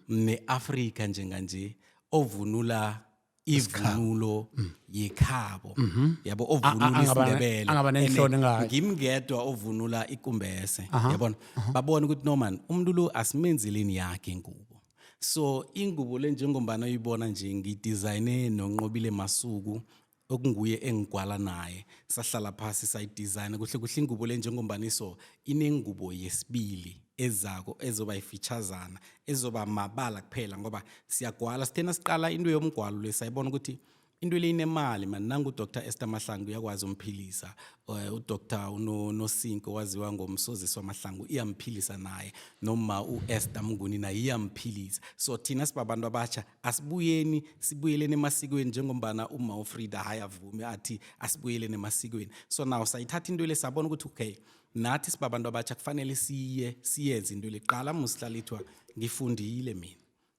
ne-Afrika njenganje, ovunula ivunulo yekhabo, yabo, ovunula isiNdebele. Angaba neenhloni Ene ngayo. Ngimngedwa ovunula ikumbese, yabona? Babona ukuthi no man, umuntu lo asimenzeleni yakhe ingubo. So ingubo le njengombana uyibona nje, ngidizayine noNqobile Masuku, okunguye engigwala naye, sahlala phasi sayidizayina kuhle kuhle ingubo le. Njengombana iso inengubo yesibili ezako ezoba ifeaturesana, ezoba mabala kuphela, ngoba siyagwala. Sithena siqala into yomgwalo le, sayibona ukuthi Into le inemali man. Nangu Dr Esther Mahlangu uyakwazi umphilisa, uDr uNosinko waziwa ngomsozisi wamahlangu, iyamphilisa naye, noma uEsther Mnguni naye iyamphilisa. So thina sibabantu abatsha, asibuyeni, sibuyeleni emasikweni, njengombana uma uFrida hayi avume athi asibuyeleni emasikweni. So now sayithatha into le, sabona ukuthi okay, nathi sibabantu abatsha kufanele siye siyenze into le. Qala musihlalithwa, ngifundile mina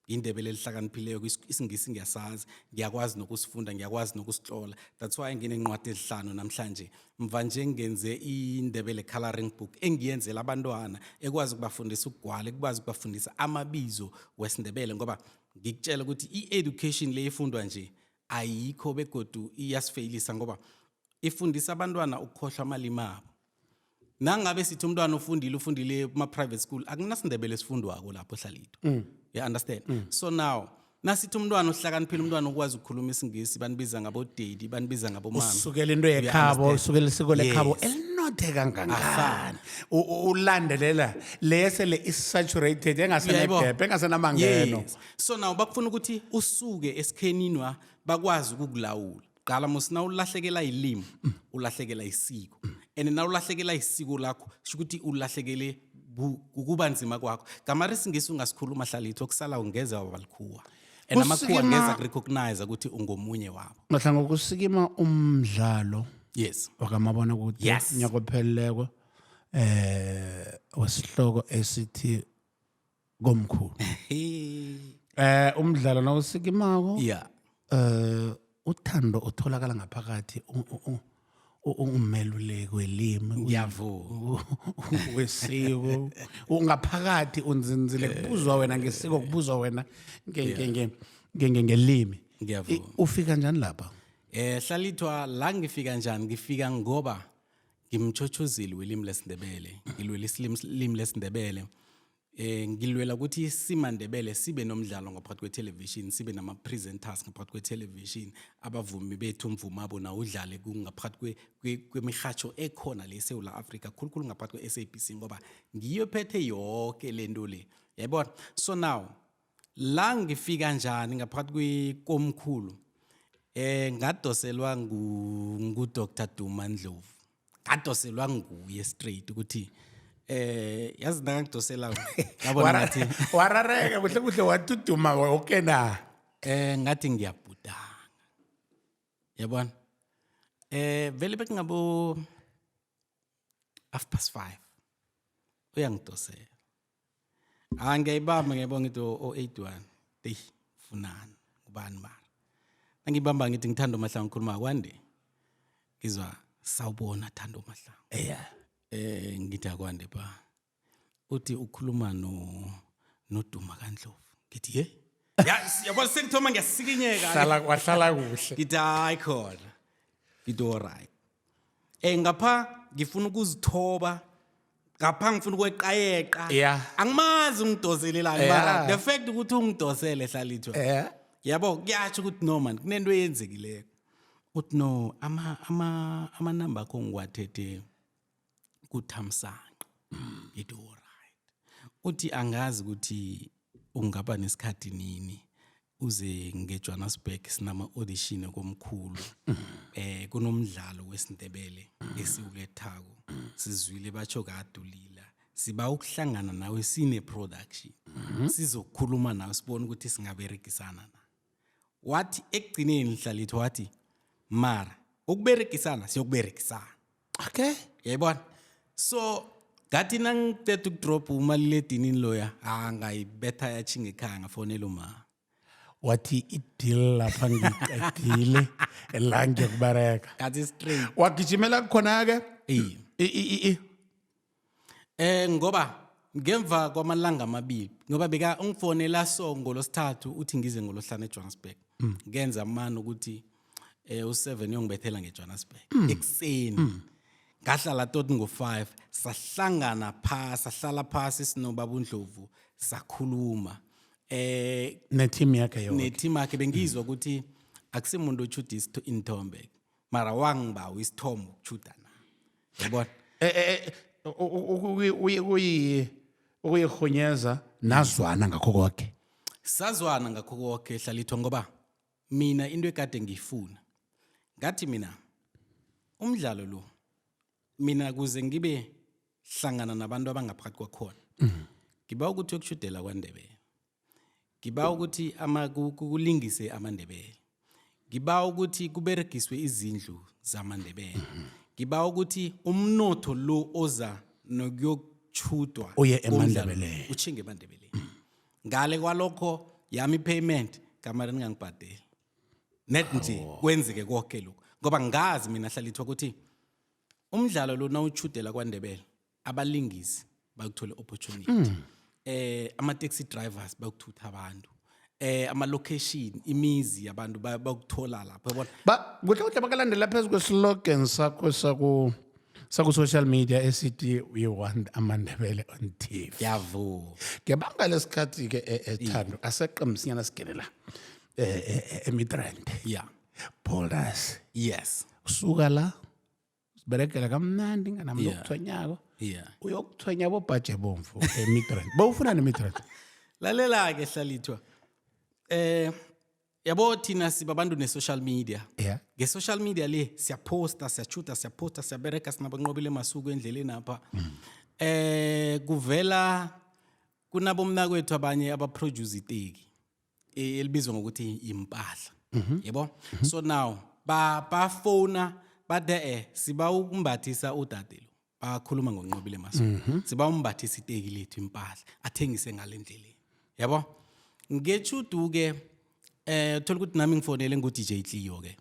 indebele elihlakaniphileko, isiNgisi ngiyasazi, ngiyakwazi nokusifunda, ngiyakwazi nokusihlola. That's why nginencwadi ezihlanu namhlanje. Mva nje ngenze iNdebele coloring book engiyenzela abantwana, ekwazi ukubafundisa ukugwala, ekwazi ukubafundisa amabizo wesiNdebele, ngoba ngikutshela ukuthi i-education le ifundwa nje ayikho, begodu iyasifeyilisa, ngoba ifundisa abantwana ukukhohlwa amalimi abo. Nangabe sithi umntwana ufundile, ufundile kuma-private school, akunasindebele esifundwako lapho, hlalito. You understand? So now nasithi umntwana uhlakaniphile, umntwana ukwazi ukukhuluma isiNgisi, banibiza ngabo-daddy, banibiza ngabomama. Usukela into yekhabo, understand? Usukela isiko lekhabo elinothe kangangani. Ulandelela lesele i-saturated, engasenegebe, engasenamangeno. Yes. So now bakufuna ukuthi usuke esikheninwa, bakwazi ukukulawula. Qala mos, na ulahlekela ilimi, ulahlekela isiko, and na ulahlekela isiko lakho, sho ukuthi ulahlekele ukuba nzima kwakho. Gamari isiNgisi ungasikhuluma, hlalitho, okusala ungeze wabalikhuwa, and amakhuwa ngeza kurecognize ukuthi ungomunye wabo. Mahlangu, kusikima umdlalo wakamabona kude nyaka opheleleko, wesihloko esithi Komkhulu. Umdlalo nawusikimako, uthando utholakala ngaphakathi, umeluleki welimi, Ngiyavuma. wesiko, ungaphakathi unzinzile, kubuzwa wena ngesiko, kubuzwa wena ngelimi. Ngiyavuma. Ufika njani lapha? Hlalithwa, la ngifika njani? Ngifika ngoba ngimchochozeli welimi lesiNdebele, ngilwela isilimi lesiNdebele. Ngilwela ukuthi simaNdebele sibe nomdlalo ngaphakathi kwe-television, sibe nama-presenters ngaphakathi kwe-television, abavumi bethu, umvumo abo nawo udlale ngaphakathi kwemihatsho ekhona le eSouth Africa, khulukhulu ngaphakathi kwe-SABC, ngoba ngiyo ephethe yonke lento le, yayibona. So now la ngifika njani ngaphakathi kwekomkhulu? Ngadoselwa ngu Dr Duma Ndlovu, ngadoselwa nguye straight ukuthi yazi nakangidosela ngabona ngathi Warareka kuhle kuhle, watuduma woke na? Ngathi ngiyabhudanga, yabona. Vele bekungabo 5:30, uyangidosela. Ah, ngiyayibamba, ngiyabona, ngithi o 81, hey, funani ngubani? Mara nangibamba ngithi ngithanda uMahlangu, ngikhuluma kwande, ngizwa, "Sawubona Thando Mahlangu." Ngithi, "Akwande ba." Uthi ukhuluma no noDuma kaNdlovu. Ngithi, "Ye ya, yabona, sengithoma ngiyasikinyeka." Hlala wahlala kuhle. Ngithi, "Hayi khona." Ngithi, "Alright." Ngapha ngifuna ukuzithoba, ngapha ngifuna ukweqayeqa. Angimazi ungidoselelani, mara the fact ukuthi ungidosele, hlalithwa, yabo, kuyatsho ukuthi no man, kunento eyenzekileko. Uthi no, ama amanamba akho ngiwathethe kuThamsanqa. Ngithi, "Alright." Uthi, "Angazi ukuthi ungaba nesikhathi nini uze ngeJohannesburg, sinama audition komkhulu, kunomdlalo wesiNdebele esiwulethako, sizwile batsho kade ulila, siba ukuhlangana nawe, sine production, sizokukhuluma nawe, sibone ukuthi singaberegisana na." Wathi ekugcineni, hlalitho, wathi mara ukuberegisana siyokuberegisana. Yayibona. So ngathi nangiceda ukudrop umaliledinini loya, ah, ngayibetha yatjhinga ekhaya, ngafonela uma. Wathi i-deal lapha ngiyiqedile, la ngiyokubereka. Ngathi straight. Wagijimela khona-ke. Iye. Ngoba ngemva kwamalanga amabili, ngoba beka ungifonela so ngolosithathu, uthi ngize ngolohlanu eJohannesburg. Ngenza mani ukuthi u7 uyongibethela ngeJohannesburg ekuseni. Ngahlala tot ngo5, sahlangana phasi, sahlala phasi sinobaba uNdlovu, sakhuluma. Ne-team yakhe yonke. Ne-team yakhe. Bengizwa ukuthi akusimuntu ochuda inthombe, mara wangibawa isithombe ukuchuda na, yabona. Ukuyirhunyeza, nazwana ngakho konke. Sazwana ngakho konke, hlalithwa, ngoba Mina into ekade ngiyifuna, ngathi mina umdlalo lo, mina kuze ngibe hlangana nabantu abangaphakathi kwakhona, ngiba ukuthi uyokushudela kwaNdebele, ngiba ukuthi kulingise amaNdebele, ngiba ukuthi kuberegiswe izindlu zamaNdebele, ngiba ukuthi umnotho lo oza nokuyokuchudwa uye komdlalo emaNdebeleni. Utjhinge emaNdebeleni. Ngale kwalokho, yami i-payment kamara ningangibhadeli net nje, kwenzeke konke lokhu, ngoba ngazi mina, hlalithwa, ukuthi umdlalo lo nawutjhudela kwaNdebele, abalingisi bakuthole opportunity, ama-taxi drivers bakuthutha abantu, ama-location, imizi yabantu bakuthola lapho, yabona. Ba kuhle kuhle bakalandela phezu kweslogan sakho saku social media esithi "We want amaNdebele on TV". Ngiyavuma. Ngebanga lesikhathi ke, ethando, aseqe msinyana singene la eMidrand. Boulders. Usuka la siberegela kamnandi nganamntu okuthwenyako. Uyokuthwenya bobhaje bomvu eMidrand. Bowufuna neMidrand? Lalela-ke, hlalithwa, yabo, thina sibabantu ne-social media. Nge-social media le siyaposta, siyachuta, siyaposta, siyabereka, sinabanqobile masuku endleleni apha. Kuvela kunabomnakwethu abanye abaproduce iteki elibizwa ngokuthi impahla, yebo. So now ba bafona bathe siba ukumbathisa udade lo, bakhuluma ngoNqobile Masuku, siba umbathisa iteki lethu impahla, athengise ngale ndleleni, yabo. Ngechudu ke thola ukuthi nami ngifonele ngu-DJ Cleo ke,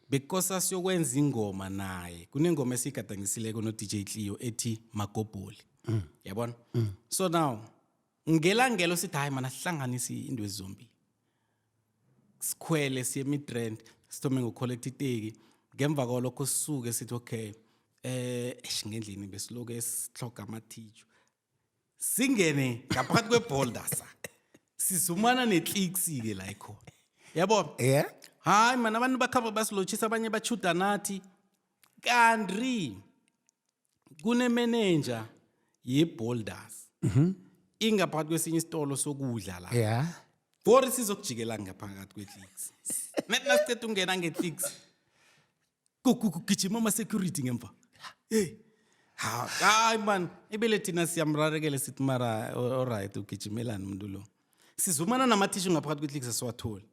bekosa siyokwenza ingoma naye. Kunengoma esiyigadangisileko no-DJ Cleo ethi Magobholi, yabona. So now ngelangelo sithi, hayi mana, sihlanganise into ezizombili, sikhwele siye eMidrand, sithome ngokucollecta iteki. Ngemva kwalokho sisuke sithi okay, eish, ngendlini besiloke sihloga amathitshu, singene ngaphakathi kwe-Boulders, sizumana neClicks-ke la ikhona, yabo. Hayi mana, abantu bakhamba basilotshisa, abanye bachuda nathi, kanti kunemenenja ye-Boulders ingaphakathi kwesinye isitolo sokudla la. Bori sizokujikela ngaphakathi kwe-Clicks. Nethi nasiceda ukungena nge-Clicks, kugijima ama-security ngemva. Hey, ha, hayi man, ibele thina siyamrarekele, sithi mara alright, ugijimelani umuntu lo? Sizumana namathishu ngaphakathi kwe-Clicks, asiwatholi.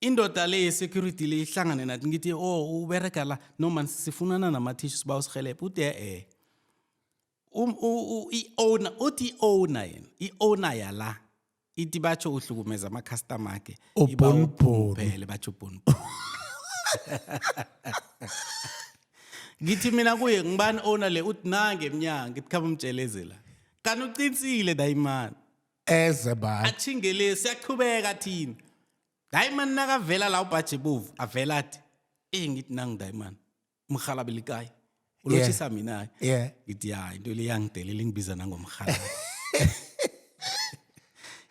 Indoda le ye-security le ihlangane nathi, ngithi, "Oh, ubereka la?" "No man, sifunana namathishu, siba usihelebhe." Uthi, i-owner, uthi i-owner yena, i-owner yala ithi batsho uhlukumeza ama-customer akhe. Iba Ubhonibhoni. Uphele batsho ubhonibhoni. Ngithi mina kuye, "Ngibani owner le?" Uthi, "Nange emnyango." Ngithi, "Khamba umtsheleze la." Kanti uqinisile dayimani. Eze bani. Achingele, siyachubeka thina. Hayi mani, nakavela la ubhaje bovu avela athi, ngithi, "Nangu dayimani umhalabelikayi ulotshisa mina." Ngithi, "Ya, into le yangidelela, ingibiza nangomhalabe."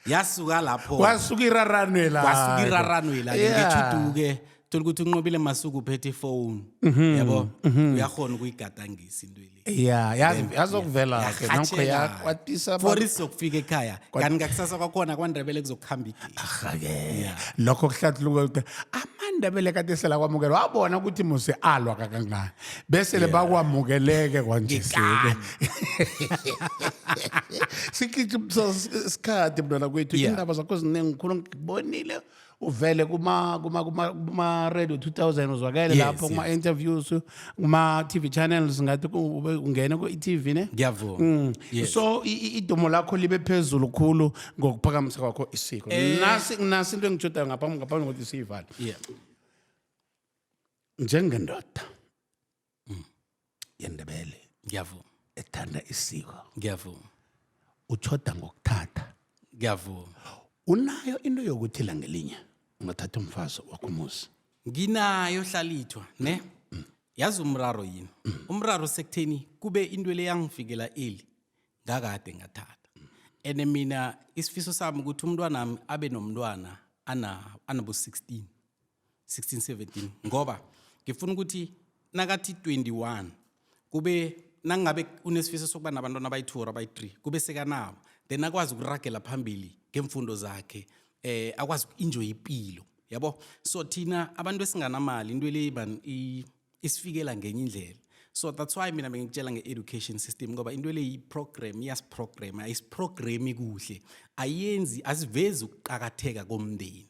Yasuka lapho. Kwasuka iraranwe la. Kwasuka iraranwe la. Ngechudu-ke thola ukuthi uNqobile Masuku uphethe ifoni, yabo, uyakhona ukuyigadangisa into le. Yeah, yazi yazokuvela ke nokho yakwatisa. For sizokufika ekhaya, kanti ngakusasa kwakhona kwaNdebele kuzokuhamba igezi. Arha-ke, lokho kuhlathuluka ukuthi amaNdebele kade sela kwamukela, wabona ukuthi muse alwa kakangani, bese le bakwamukeleke kwanje sike sigijimisa isikhathi, mntwana kwethu. Indaba zakho ziningi khulu, ngikubonile uvele kuma Radio 2000, uzwakele lapho kuma interviews, kuma TV channels, ngathi ube ungene ku TV ne. Ngiyavuma. Yes. So idumo lakho libe phezulu khulu ngokuphakamisa kwakho isiko. Nasi into engijodayo ngaphambi kokuthi siyivale. Njengendoda yeNdebele Ngiyavuma. ethanda isiko, Ngiyavuma. uchoda ngokuthatha. Ngiyavuma. Unayo into yokuthi langelinye ungathatha umfazi wakho umuzi? Nginayo, hlalithwa, ne. Yazi umraro yini? Umraro sekutheni kube into le yangifikela eli ngakade ngathatha, and mina isifiso sami ukuthi umntwana wami abe nomntwana ana anabo 16 16 17, ngoba ngifuna ukuthi nakathi 21 kube nangabe unesifiso sokuba nabantwana abayi-2 or abayi-3, kube sekanabo, then akwazi ukuragela phambili ngemfundo zakhe. Akwazi uku-enjoy ipilo, yabo. So thina abantu esinganamali, into le man isifikela ngenye indlela. So that's why mina bengikutshela nge-education system, ngoba into le yi-program, iyasiprogram, ayisiprogrami kuhle, ayenzi, asivezi ukuqakatheka komndeni,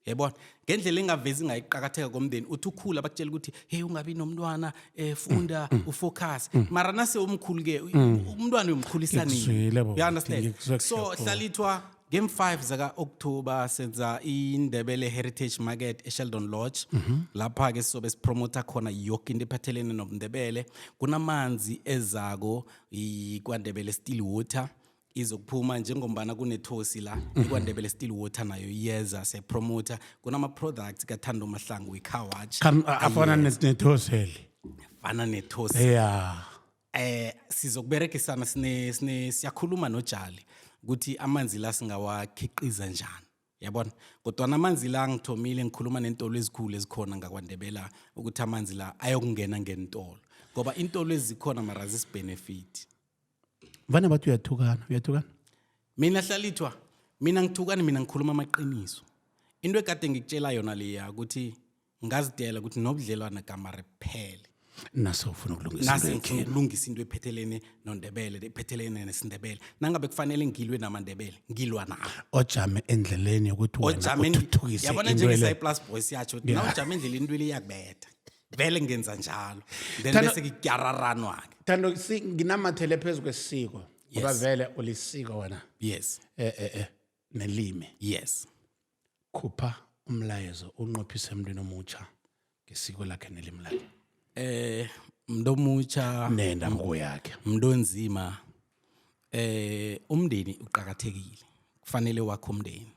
yabona, ngendlela engavezi ngayo ukuqakatheka komndeni. Uthi ukhula bakutshela ukuthi, hey, ungabi nomntwana, funda, ufocus, mara nase umkhulu ke umntwana uyomkhulisa nini? Ngikuzwile, baba. You understand? Ngikuzwe So kuhle. hlalithwa, ngem-5 zaka-October senza iNdebele Heritage Market eSheldon Lodge. Lapha-ke sizobe sipromotha khona yoke into ephathelene nobuNdebele. Kunamanzi ezako, iKwaNdebele Still Water izokuphuma, njengombana kunethosi la. IKwaNdebele Still Water nayo iyeza, siyayipromotha. Kunama-products kaThando Mahlangu we-car wash. Afana nethoseli. Fana nethosi. Sizokuberegisana, sine sine siyakhuluma noJali ukuthi amanzi la singawakhiqiza njani, yabona. Kodwa amanzi la ngithomile ngikhuluma nentolo ezikhulu ezikhona ngakwaNdebela ukuthi amanzi la ayokungena ngentolo, ngoba intolo ezikhona mara zisibenefit. Vane bathi uyathukana, uyathukana. Mina hlalithwa, mina ngithukani? Mina ngikhuluma amaqiniso. Into ekade ngikutshela yona leya ukuthi ngazidela ukuthi nobudlelwana gamare kuphele. Nase ufuna ukulungisa Nase into ngifuna ekhenu. ukulungisa into ephethelene noNdebele, ephethelene nesiNdebele. Nangabe kufanele ngilwe namaNdebele, ngilwa nawo. Ojame endleleni yokuthi wena Ojame uthuthukise yabona, into le. Njenge-Cyplus Boys yatsho ukuthi nawujame endleleni into le iyakubetha. Vele ngenza njalo, then bese kuyararanwa-ke. Thando, nginamathele phezu kwesiko ngoba Yes. vele ulisiko wena. Yes. Nelimi. Yes. Khupha umlayezo unqophise emntwini omutsha ngesiko lakhe nelimi lakhe. Mntu omutsha Nendabuko yakhe. Mntu onzima, umndeni uqakathekile. Kufanele wakho umndeni,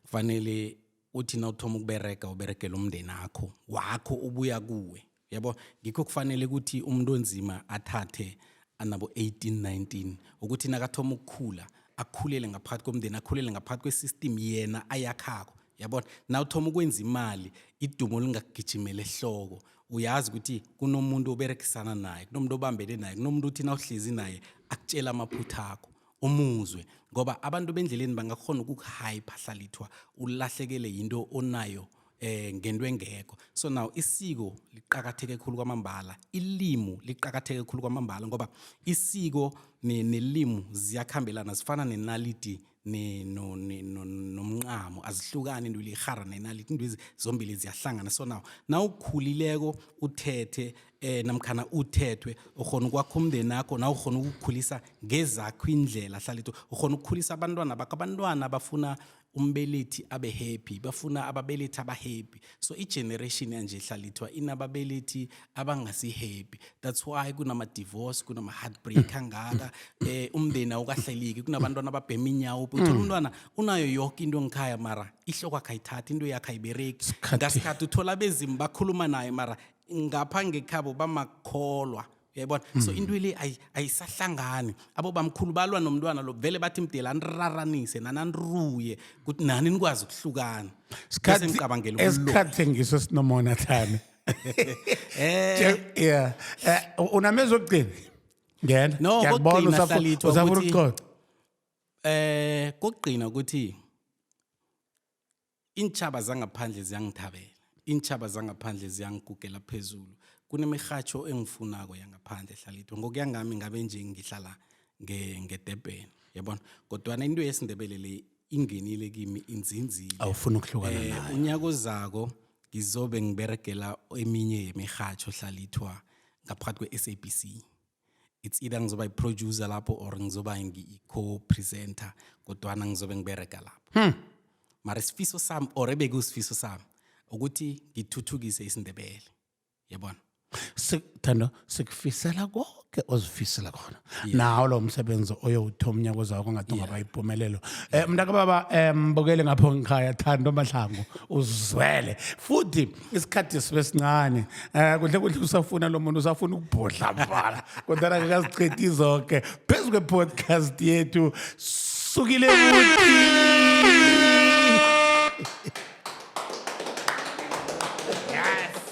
kufanele uthi nawuthoma ukuberega uberegele umndeni akho wakho ubuya kuwe, yabo. Ngikho kufanele ukuthi umuntu onzima athathe anabo 18 19, ukuthi nakathoma ukukhula akhulele ngaphakathi komndeni, akhulele ngaphakathi kwesystem yena ayakhako, yabona. Nawuthoma ukwenza imali, idumo lingakugijimela ehloko. Uyazi ukuthi kunomuntu oberegisana naye, kunomuntu obambene naye, kunomuntu uthi nawuhlezi naye akutshela amaphutha akho, umuzwe, ngoba abantu bendleleni bangakhona ukukuhype hlalithwa, ulahlekele yinto onayo ngento engekho. So now isiko liqakatheke khulu kwamambala, ilimu liqakatheke khulu kwamambala, ngoba isiko nelimu ziyakhambelana, zifana nenaliti nomncamo, azihlukani. Into ihara nenaliti, into zombili ziyahlangana. So now nawukhulileko uthethe namkhana uthethwe, ukhona ukwakha umndeni akho, na ukhona ukukhulisa ngezakho indlela hlalito, ukhona ukukhulisa abantwana bakho. Abantwana bafuna umbelethi abe happy, bafuna ababelethi abahappy. So i-generation yanje hlalithwa inababelethi abangasi happy. That's why kunama-divorce, kunama-heartbreak angaka, umndeni awukahleliki, kunabantwana ababhema inyawo. Uthola umntwana unayo yoke into ngikhaya, mara ihloko akhe ayithathi, into yakhe ayibereki. Ngasikhathi uthola abezimu bakhuluma naye, mara ngapha ngekhabo bamakholwa, uyayibona. So into le ayisahlangani. Abo bamkhulu balwa nomntwana lo, vele bathi mdela aniraranise nananiruye ukuthi nani nikwazi ukuhlukana. Bese ngicabangela ukuloya. Esikhathi ngiso sinomona thani. Yeah, unamezwi okugcina, ngena. No, Ngiyakubona kokugcina, Hlalithwa, usafuna ukuxoxa. Kokugcina ukuthi intshaba zangaphandle ziyangithabela, intshaba zangaphandle ziyangigugela phezulu. Kunemirhatsho engifunako yangaphandle hlalithwa. Ngokuya ngami ngabe nje ngihlala ngeDurban, yabona, kodwana into yesiNdebele le ingenile kimi, inzinzile. Awufuna ukuhlukana nayo. Unyaka ozako ngizobe ngiberegela eminye yemirhatsho hlalithwa ngaphakathi kwe-SABC. It's either ngizoba yi-producer lapho or ngizoba ngi-co-presenter, kodwana ngizobe ngiberega lapho. Mara isifiso sami, or ebekusifiso sami, ukuthi ngithuthukise isiNdebele, yabona. Thando, sikufisela konke ozifisela khona nawo lo msebenzi oyowuthoma unyaka ozayo, kwangathi ungaba yimpumelelo. Mntakababa, mbukele ngapho ngikhaya, Thando Mahlangu uzwele futhi isikhathi sibe sincane. Kuhle kuhle usafuna lo muntu, usafuna ukubhodla vala, kodwa akakaziqedi zonke phezu kwe-podcast yethu. Sukile buti. Yes.